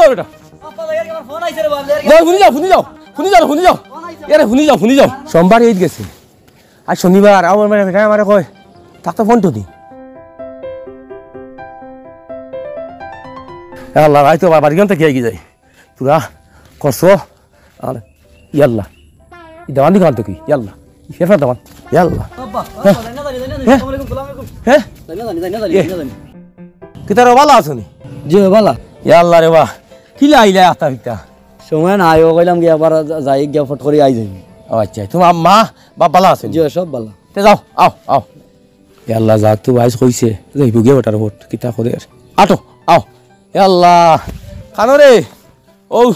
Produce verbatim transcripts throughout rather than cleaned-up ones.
ও বেটা। আব্বা, ভাই, আমার ফোন আইছে রে বাবা, ভাই। যাও, হুনি যাও, হুনি যাও, হুনি যাও, হুনি যাও। ফোন আইছে। এরে, হুনি যাও, হুনি যাও। সোমবার ঈদ গেছে। আজ শনিবার, আমার মানে বেটায় আমারে কয়, "থাক তো ফোন তো দি।" এ আল্লাহ, ভাই তো বাড়ি গেলাম তো কি আগে যাই। তোরা করছো, আর ইয়াল্লা। ই দামান দি কান তো কি? ইয়াল্লা। ই ফেফড়া দামান। ইয়াল্লা। আব্বা, হ্যাঁ? আব্বা, জানি না, জানি, জানি, হ্যাঁ? আসসালামু আলাইকুম, সালাম আলাইকুম। হ্যাঁ? জানি না, জানি না, জানি না, এ। জানি না, জানি। কিতা রে, ভালা আছো নি? জি, ভাই, ভালা। ইয়াল্লা রে বা। কিলা আইলা আস্তা ফিতা? সময় নাই, ও কইলাম কি একবার যা-, যাই গিয়া ফট করি আই যাই। ও আচ্ছা, তোমার মা বাপ ভালা আছো নি? জি, সব ভালা। তে যাও, আও, আও। ইয়াল্লা, যা তো ভাইস কইছে, যাইবো গিয়া বেটার ফট, কিতা করে আর। আটো, আও। ইয়াল্লা, কানো রে? ও,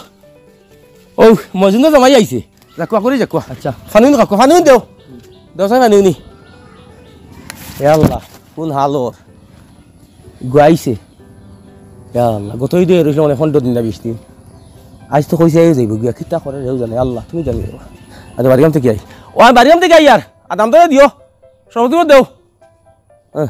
ও, মজনু জামাই আইছে। যাকুয়া করি যাকুয়া। আচ্ছা। ফানুন কাকু, ফানুন দেও। দেও চাই ফানুনি। এ আল্লাহ, কোন হাল ওর? গুয়াইছে। এ আল্লাহ, গতই দিয়ে রইছিল মানে পনেরো দিন না বিশ দিন। আজ তো কইছে এই যাইব গিয়া, কিতা করে রেও জানে, আল্লাহ, তুমি জানি রেবা। আচ্ছা, বাড়ি থেকে আই। ও, আমি বাড়ি থেকে আই আর। আর দাম দরে দিও। সব তুমি দেও। হ্যাঁ।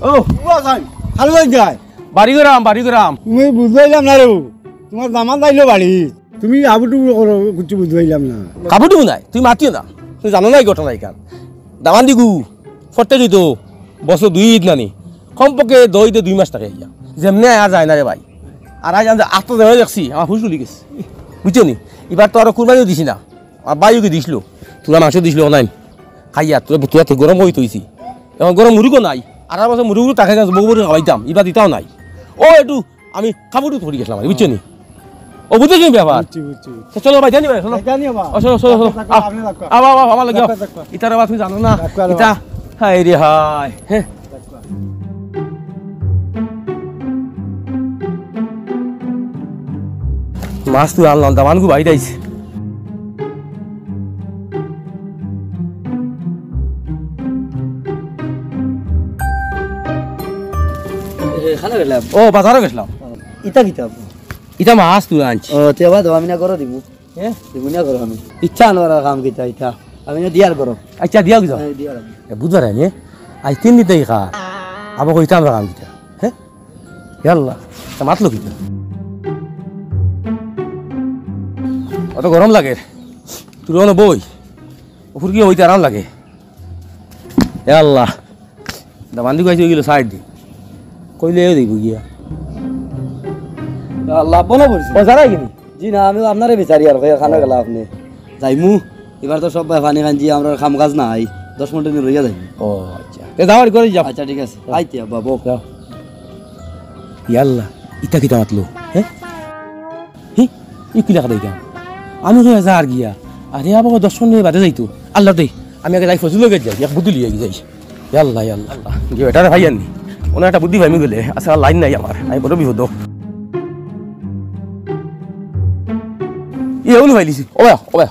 ও, ও, ও, ভাই, ভালো হয়ে যায়। বাড়ি গেলাম, বাড়ি গেলাম। তুমি বুঝলাম না রে, তোমার দামান যাইলো বাড়ি। তুমি আবুটুবু করো, কিছু বুঝলাম না। কাবুটুবু নাই, তুমি মাতিও না। তুমি জানো না এই ঘটনা এখান। দামান দিগু, ফটতে দিত, বছর দুই ঈদ নানি। কমপক্ষে দই দে দুই মাস থাকে ইয়া। যেমনে আয়া যায় না রে ভাই। আর আজ আমি আত্ম দেওয়া দেখছি, আমার হুশ উলি গেছে। বুঝছো নি? এবার তো আরো কুরবানিও দিছি না। আর বাইও কি দিছিল? তোরা মাংস দিছিল নাই? খাইয়া, তোরা, তোরা তো গরম হইতে হইছি। এখন গরম মুরুগও নাই। আর বছর মুরুগুলো তাকে যাচ্ছে, বউ বউ খাওয়াইতাম। ইবা দিতাও নাই। ও একটু আমি কাপড় পরি গেছিলাম, বুঝছো নি? ও বুঝছো কি ব্যাপার? বুঝছি, বুঝছি, বুঝছি। তো চলো ভাই, জানি ভাই, চলো। ভাই, জানি ভাই। ও, চলো, চলো, চলো। যাক, যাক, আও, আপনি যাক। আও, আও, আও, আমার লাগে, আও। যাক, যাক, যাক। ইতার আবার তুমি জানো না। যাক, যাক, ইতা, যাক। হায় রে হায়। হ্যাঁ। মাছ তুই আনলাম, দামান গু বাইরে আইছে। এ, খানা গেলাম। ও, বাজারও গেছিলাম। ইতা কিতা? ইতা মাছ তুই আনছি। ও, তে বাদ, আমি না করো দিমু। হ্যাঁ? দিমু না করো আমি। ইচ্ছা আনোয়ার কাম কিতা ইতা? আমি না দিয়ার করো। আচ্ছা, দিয়াও কিতা? হ্যাঁ, দিয়ার আমি। এ, বুধবার আনি, আজ তিন দিন তাই খা। আবার কইতাম কাম কিতা? হ্যাঁ? ইয়াল্লা, তা মাতলো কিতা? অত গরম লাগে। তুই অনো বই। ওপর কি হইতে আরাম লাগে? এ আল্লাহ, দামান দি কইছে ওইগুলো সাইড দি। কইলে এও দেখবো গিয়া। আল্লাহ, বনো বলছি। ও, যারাই কিনি? জি না, আমি আপনারে বিচারি আর কই, খানো গেলা আপনি। যাইমু, এবার তো সব পানি খান জি, আমরা কাম কাজ নাই। দশ মিনিট দিন রইয়া যাইমু। ও, আচ্ছা। এ, যাও, আর করে যাও। আচ্ছা, ঠিক আছে। যাও। আইতে, আব্বা, বউ। যাও। ইয়াল্লা, ইতা কিতা মাতলো? হ্যাঁ? হি, ই কিলা কথা ইটা? আমি কই, "যা আর গিয়া।" আরে, আবার দশ মিনিট বাদে যাইতো। আল্লাহ দে, আমি আগে যাই, ফজলুর লগে যাই, এক বুদ্ধি লইয়া যাই। ইয়া আল্লাহ, ইয়া আল্লাহ, আল্লাহ। গিয়া বেটারে ভাই আনি। ওনার একটা বুদ্ধি ভাই আমি গেলে, আচ্ছা, লাইন নাই আমার, আমি বড় বিপদ। ইয়ে, উনি ভাই লিছি। ও ভাই, ও ভাই।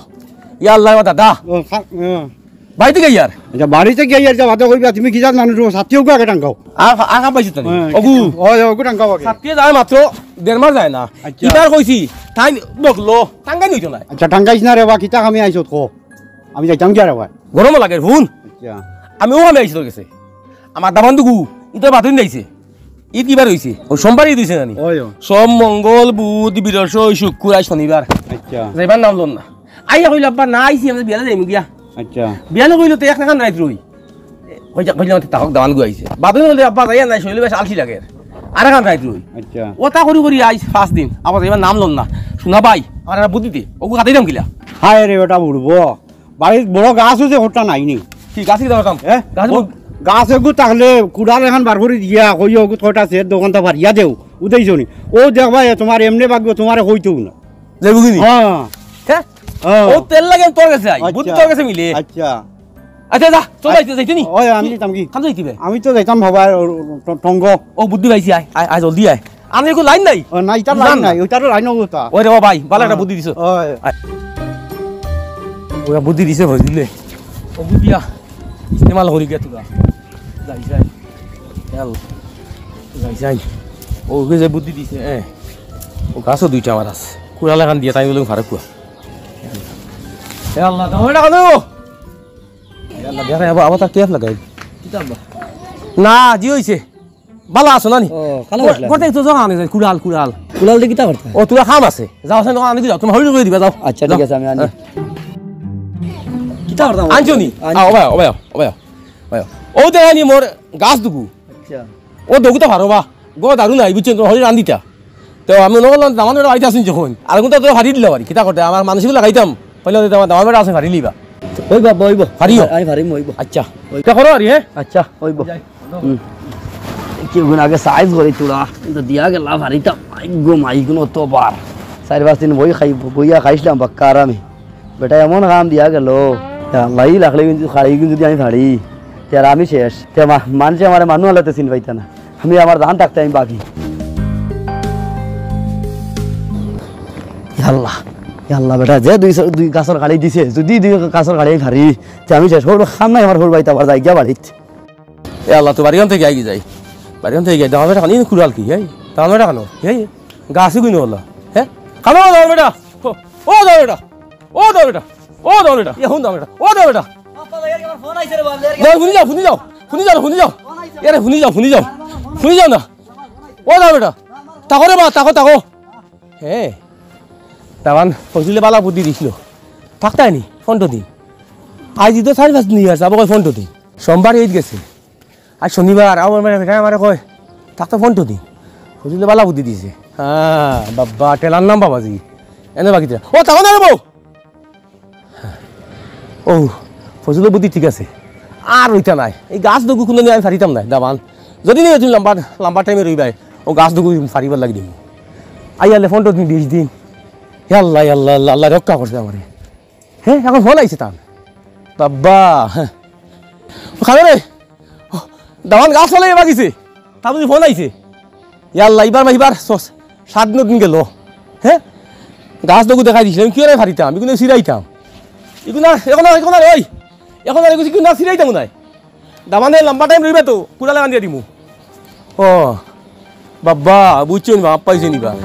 ইয়া আল্লাহ, আমার দাদা। ও, খা-, ও। বাড়িত গিয়া ইয়ার। আচ্ছা, বাড়িত গিয়া ইয়ার, যা বাদে কইবা, তুমি কি জাত মানুষ, ও সাথী ওগু আগে টাঙ্গাও। আ-, আ-, আ-, পাইছো তো নি? হ্যাঁ, ওগু। ওই, ওগু টাঙ্গাও আগে। সাথী যায় মাত্র দেড় মাস যায় না। আচ্ছা। ইবার কইছি, তাই বকলো, টাঙ্গাই নিত না। আচ্ছা, টাঙ্গাইছ না রে বা, কিতা কামে আইছত কো? আমি যাইতাম গিয়া রে বা। গরম লাগে, হুন। আচ্ছা। আমি ও কামে আইছি তোর গেছে। আমার দামান দুগু, ইতার বাতুন যাইছে। ঈদ কিবার হইছে? ও সোমবার ঈদ হইছে জানি। ওই ও। সোম, মঙ্গল, বুধ, বৃহস্পতি, শুক্র, আজ শনিবার। আচ্ছা। যাইবার নাম লন না। আইয়া কইল, "আব্বা, না আইছি, আমরা বিয়ালে যাইমু গিয়া।" আচ্ছা। বিয়ালে কইল, "তে এক রাখান রাইত রই।" কইলা, কইলাম, "তে তাহক দামান গুয়াইছে।" বাদে বলে, "আব্বা, যাইয়া নাই, শরীর বেশ আলসি লাগে। আর রাখান রাইত রই।" আচ্ছা। ও তা করি করি আইস পাঁচ দিন, আবার যাইবার নাম লন না। শোনা ভাই, আমার একটা বুদ্ধি দে, ওগু কাটাইলাম গিলা। হায় রে, ওটা উড়বো। বাড়িত বড় গাছ আছে, ওটা নাই নি। কি গাছ কি দরকার? হ্যাঁ? গাছ ও, বল। গাছ এগু থাকলে কুড়াল এখন বার করি দিয়া, কই ওগু কয়টা সের দোকানটা পারিয়া দেও, উদেইছো নি। ও দেখবা, এ তোমার এমনে বাগবে, তোমারে কইতেও না। যাইবো কি নি? হ্যাঁ। হ্যাঁ? হ্যাঁ। ও তেল লাগে তোর গেছে আই, আচ্ছা। বুদ্ধি তোর গেছে মিলে। আচ্ছা। আচ্ছা, যা, চল আচ্ছা। যাইতে, যাইতে নি? ওই, আমি কি? যাইতাম কি? খান যাইতে বে? আমি তো যাইতাম হবা, ও, ও, ট-, টঙ্গ। ও বুদ্ধি পাইছি, আয়, আয়, আয়, জলদি আয়। আমি একটু লাইন নাই। ও, না, ইটার লাইন নাই, ওইটারও লাইন অবস্থা। ওই রে, ও ভাই, ভালো একটা হ্যাঁ। বুদ্ধি দিছো। ওই। আয়। ওরা বুদ্ধি দিছে, বুঝলি? ও বুদ্ধিয়া, ইস্তেমাল করি গিয়া তোরা। যাই, যাই। খেয়াল। যাই, যাই। ও, ওকে যে বুদ্ধি দিছে, হ্যাঁ। ও গাছও দুইটা আমার আছে। কুড়াল এখন দিয়ে তাই বলে ফারাক কুয়া। এ আল্লাহ, দাও এটা কত? এ আল্লাহ, দেখা যাবো, আবার তার কেফ লাগাই। কিতা আব্বা? না, জি হইছে। বালা আছো না নি? ও, কালা গো-, উঠলা। গোটাই তো জমা আনে যায়, কুড়াল, কুড়াল। কুড়াল দিয়ে কিতা করতে হয়? ও, তোরা কাম আছে। যাও, সেন দোকান আনি দিও। তুমি হইলে করে দিবা, যাও। আচ্ছা, ঠিক যাও। আছে, আমি আনি। হ্যাঁ। কিতা করতাম? আনছো নি? আনছি। আও, ভাই, ও ভাই, ও ভাই, ও ভাই। ও দেখানি মোর গাছ দুগু। আচ্ছা। ও দুগু তো পারো বা। গো দারু নাই, বুঝছেন? তোমার হইলে রান্দিতা। তো আমি মনে করলাম, দামান বেটা বাড়িত আছইন যখন। আর কোনটা তো ফাড়ি দিলাম আর কি। কিতা করতে? আমার মানুষগুলো লাগাইতাম। কইলে তো দামান, দামান বেটা আছে, ফাড়ি লিবা। ওই বাবা, ওইব। ফাড়িও? আমি ফাড়িম, ওইব। আচ্ছা। ওই। তা করো আর, হ্যাঁ? আচ্ছা, ওইব। যাই। হুম। কিগুন আগে সাইজ করি তোরা। কিন্তু দিয়া গেলা ফাড়িতাম। মাইগো, মাইগুন অত বার। চার পাঁচ দিন বই খাই, বইয়া খাইছিলাম বাক্কা আরামে। বেটা এমন কাম দিয়া গেল। ইয়া আল্লাহ, ই লাখলে কিন্তু খাড়ি কিন্তু যদি আমি ফাড়ি, তে আর আমি শেষ। তে মা-, মানষে আমারে মানু হালাতে চিন পাইতা না। আমি আমার জান থাকতে আমি বাকি। ইয়া আল্লাহ, ইয়া আল্লাহ, বেটা, যে দুই স-, দুই গাছর গাড়ি দিছে, যদি দুই গাছর গাড়ি ফাড়ি, তে আমি শেষ। হউর কাম নাই আমার, হউর বাইত আবার যাই গিয়া বাড়িত। এ আল্লাহ, তো বাড়িখান থেকে আগে যাই, বাড়িখান থেকে যাই। দামান বেটা খানি কুড়াল কি, এই? দামান বেটা খানো, এই? গাছই গুইনো আল্লাহ, হ্যাঁ? খানো দামান বেটা, ও, ও দামান বেটা, ও দামান বেটা, ও দামান বেটা, এখন দামান বেটা, ও দামান বেটা। বাবা, এর আমার ফোন আইছে রে বাবা, এর যাও, হুনি যাও, হুনি যাও, হুনি যাও, হুনি যাও। ফোন আইছে। এরে, হুনি যাও, হুনি যাও। হুনি যাও না। ও দামান বেটা। তাকো রে বা, তাকো, তাকো। হ্যাঁ। দামান ফজলে বালা বুদ্ধি দিছিল। থাকতায় নি, ফোনটো দিন। আইজ তো চারি পাঁচ দিন অই গেছে, আবার কয় ফোনটো দিন। সোমবার ঈদ গেছে। আইজ শনিবার, আমার মানে বেটায় আমারে কয়, "থাকতে ফোনটো দিন।" ফজলে বালা বুদ্ধি দিছে। হ্যাঁ, বাবা, টেলার নাম বাবাজি। এনে বাকি টেলা। ও, তাকো না রে বউ। ও, ফজলর বুদ্ধি ঠিক আছে। আর রইতা নায়। এই গাছ দুগু কুনু আমি ফাড়িতাম নায়, দামান। যদি নি তুমি লম্বা, লম্বা টাইমে রইবায়, ও গাছ দুগু ফাড়িবার লাগি দিমু। আইয়ালে ফোনটো দিন, বিশ দিন। হে আল্লাহ, হে আল্লাহ, আল্লাহ, আল্লাহ রক্ষা করছে আমারে। হ্যাঁ, এখন ফোন আইছে তান। বাবা, হ্যাঁ। ও, খাবে রে। ও, দামান গাছ ফালাই বাগিছে। তা বুঝি ফোন আইছে। ইয়া আল্লাহ, ইবার মা-, ইবার স-, সাত দিন গেল। হ্যাঁ? গাছ দুগু দেখাই দিছিলাম, কিওরে ফাড়িতাম, ইগুনে ছিড়াইতাম। ইগুনা, এখন আর, এখন আর, ওই, এখন আর এগুছি কিনা ছিড়াইতাম নাই। দামানে লম্বা টাইম রইবে তো, কুড়ালে কান দিয়া দিমু। ও, বাবা, বুঝছো নি, বাপ পাইছে নি বা।